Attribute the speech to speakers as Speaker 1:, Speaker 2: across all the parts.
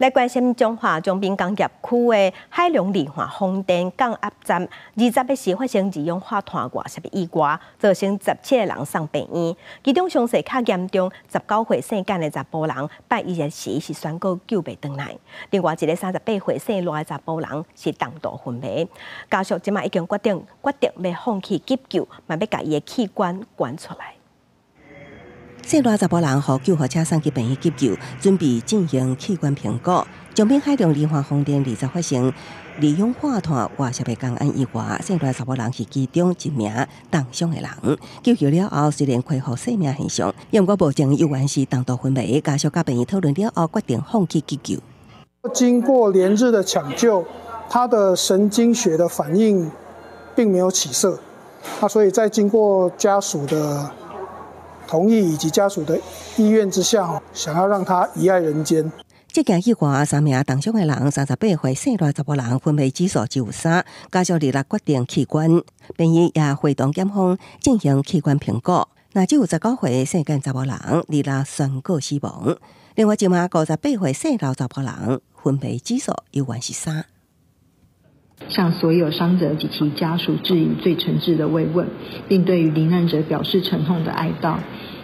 Speaker 1: 來關心彰化長濱工業區的海隆利華風電降壓站，20日時發生二氧化碳外泄的意外，造成17個人送病院，其中傷勢較嚴重，19歲姓簡的查埔人，拜一時是宣告救袂轉來。另外一个38歲姓賴的查埔人是重度昏迷，家屬這馬已經決定欲放棄急救，嘛欲共伊的器官捐出來。
Speaker 2: 姓賴查埔人予救護車送去病院急救，準備進行器官評估。長濱海隆利華風電20發生二氧化碳外泄的工安意外，姓賴查埔人是其中一名重傷的人。救救了後，雖然恢復生命現象，毋過目前猶原是重度昏迷。家屬佮病院討論了後，決定放棄急救。
Speaker 3: 經過連日的搶救，他的神經學的反應並沒有起色，那所以在經過家屬的同意以及家屬的意願之下，想要讓他遺愛人間。
Speaker 2: 這件意外，三名重傷的人，38歲姓賴查埔人，昏迷指數只有3，家屬二六決定器捐，病院也會同檢方進行器官評估。若只有19歲姓簡查埔人，二六宣告死亡。另外一名58歲姓劉查埔人，昏迷指數猶原是3。
Speaker 4: 向所有傷者及其家屬致以最誠摯的慰問，並對於罹難者表示沉痛的哀悼。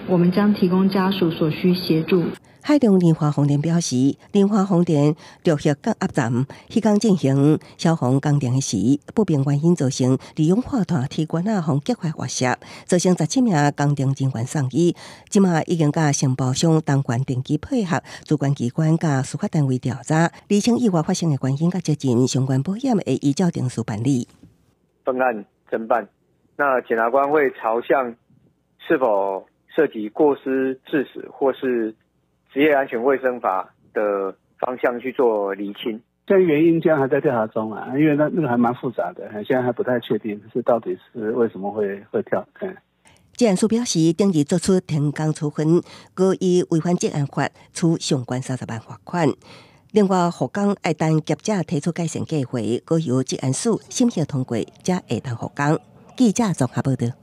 Speaker 4: 我們將提供家屬所需協助。
Speaker 2: 海隆利華風電表示，利華風電陸續降壓站，彼工進行消防工程時，不明原因造成二氧化碳鐵管仔予激發外泄，造成17名工程人員送醫。這馬已經佮承包商東元電機配合主管機關佮司法單位調查，釐清意外發生的原因佮責任，相關保險會依照程序辦理。
Speaker 5: 分案偵辦，那檢察官會朝向是否涉及過失致死或是職業安全衛生法的方向去做釐清。
Speaker 6: 這原因這樣還在調查中啊，因為那個還蠻複雜的，現在還不太確定是到底是為什麼會跳。
Speaker 2: 職安署表示，頂日作出停工處分，閣以違反職安法處上懸30萬罰款。另外，復工愛等業者提出改善計劃，閣由職安署審核通過，才會當復工。記者綜合報道。